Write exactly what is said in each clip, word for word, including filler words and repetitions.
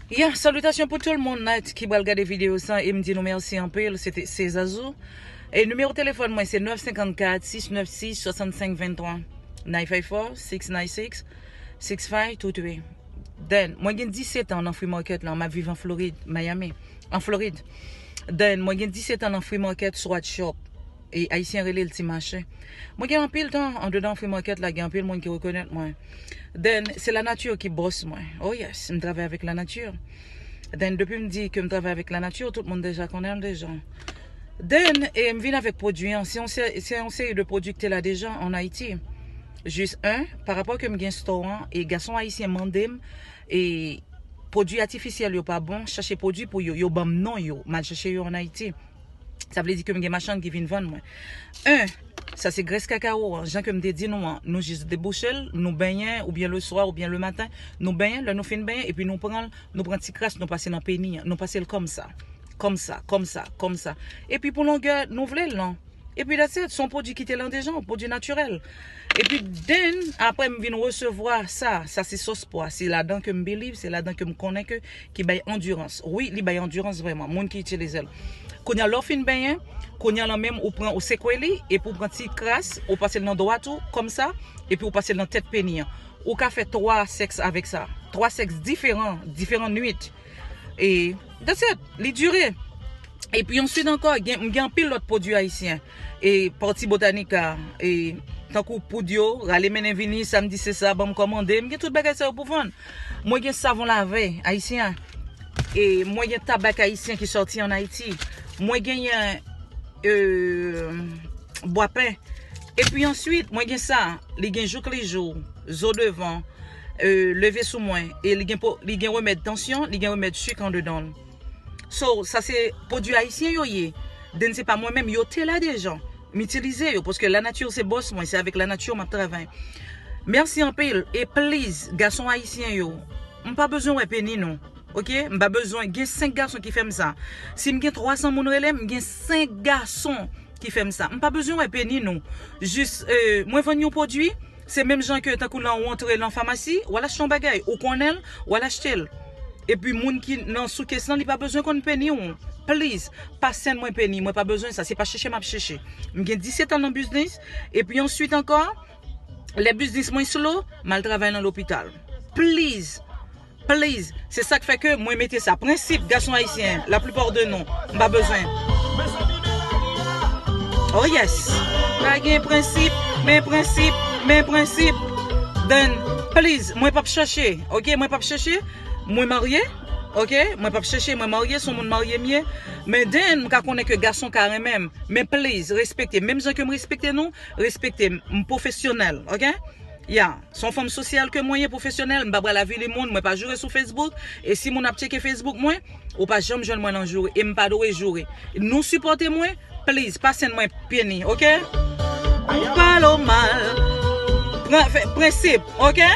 Ya, salitasyon pou tout moun net ki pral gade videyo sa, e m di nou mèsi anpil. Se te, se Zazou. E nimewo telefòn mwen se nèf senkannkat sis nèf sis swasannsenk venntwa. Nèf fayfò, six nine six, six five two three. Then, mwen gen disèt an nan Free Market la, m ap viv an Florid, Miami, an Florid. Then, mwen gen disèt an nan Free Market Sweatshop. E Ayisyen rele l Ti Mache. Mwen gen anpil tan andedan Free Market la, gen anpil moun ki rekonèt mwen. Then, se lanati ki bòs mwen. Oh yes, m travay avèk lanati. Then, depi m di ke m travay avèk lanati, tout moun deja konnen l deja. Then, e m vin avèk pwodui an. Se yon se-, se yon seri de pwodui ki te la deja an Ayiti. Jis en, pa rapò ke m gen store an, e gason ayisyen mande m, e pwodui atifisyèl yo pa bon, chache pwodui pou yo, yo ban m non yo, m al chache yo an Ayiti. Sa vle di ke m gen machann ki vin vann mwen. En, sa se grès kakawo an, jan ke m te di nou an, nou jis debouche l, nou benyen, oubyen le swa, oubyen le maten, nou benyen, lè nou fin benyen, epi nou pran l, nou pran ti kras, nou pase nan peni an, nou pase l kòmsa, kòmsa, kòmsa, kòmsa. Epi pou longè nou vle l lan. Epi that's it, se yon pwodui ki te lan deja, yon pwodui natirèl. Epi then, apre m vin resevwa sa, sa se sòs pwa, se ladan ke m believe, se ladan ke m konnen ke, ki bay andirans. Wi, li bay andirans vrèman, moun ki itilize l. Kounye a, lè w fin benyen, kounye a lan menm ou pran, ou sekwe li, epi ou pran ti kras, ou pase l nan dwat ou, kòmsa, epi ou pase l nan tèt peni an. Ou ka fè twa sèks avèk sa. Twa sèks diferan, diferan nwit. E that's it, li dire. Epi answit ankò, gen, m gen anpil lòt pwodui ayisyen. E pati Botanica, e tankou poud yo, rale mennen vini, sa m di se sa, ban m kòmande, m gen tout bagay sa yo pou vann. Mwen gen savon lave ayisyen. E mwen gen tabak ayisyen ki sòti an Ayiti. Mwen genyen, e, bwapen. Epi answit, mwen gen sa, li gen jouk li jou, zo devan, e, leve sou mwen. E li gen po-, li gen remèd tansyon, li gen remèd sik andedan l. So, sa se pwodui ayisyen yo ye. Then se pa mwen menm, yo te la deja. M itilize yo, paske lanati se bòs mwen, se avèk lanati m ap travay. Mèsi anpil, e please, gason ayisyen yo, m pa bezwen wè peni nou. Oke? M pa bezwen, gen senk gason ki fè m sa. Si m gen twa san moun rele m, m gen senk gason ki fè m sa. M pa bezwen wè peni nou. Jis, e, mwen vann yon pwodui, se menm jan ke tankou lè w antre nan famasi, w al achte yon bagay, ou konnen l, w al achte l. Epi moun ki nan sou kès lan, li pa bezwen konn peni w. Please, pa send mwen peni, mwen pa bezwen sa, se pa chèche m ap chèche. M gen disèt an nan biznis, epi answit ankò, lè biznis mwen slow, m al travay nan lopital. Please, please, se sa k fè ke mwen mete sa. Prensip, gason ayisyen, laplipa de nou, m pa bezwen. Oh yes. Pa gen prensip, men prensip, men prensip. Then, please, mwen p ap chèche, oke? Mwen p ap chèche. Mwen marye, oke? Mwen p ap chèche, mwen marye, se yon moun marye m ye. Men then, m ka konnen ke gason ka renmen m. Men please, respekte. Menm jan ke m respekte nou, respekte m. M pwofesyonèl, oke? Ya, se yon fanm sosyal ke mwen ye, pwofesyonèl, m pa pral avili moun, mwen pa joure sou Facebook, e si moun ap tcheke Facebook mwen, ou pa janm jwenn mwen nan joure, e m pa dwe joure. Nou sipòte mwen, please, pa send mwen peni, oke? Ou pale w mal. Pran, fè, prensip, oke?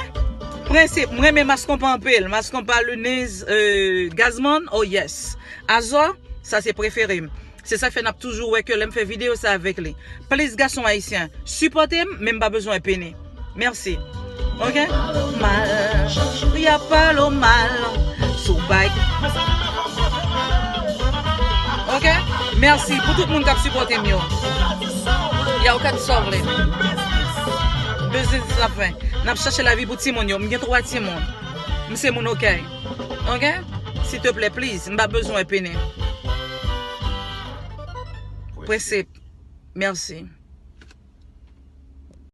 Prensip, mwen renmen Maskonpa anpil, Maskonpa Lunise, euh, Gazman, oh yes. Azò, sa se prefere m. Se sa k fè n ap toujou wè ke lè m fè videyo sa avèk li. Please, gason ayisyen, sipòte m, men m pa bezwen peni. Mèsi. Oke? Mal. Y ap pale w mal. Sou bay. Oke? Mèsi pou tout moun k ap sipòte m yo. Y a okenn sòvle. Biznis n ap fè. N ap chache lavi pou timoun yo. M gen twa timoun. M se moun oke. Oke? Silteplè, please, m pa bezwen peni. Prensip. Mèsi.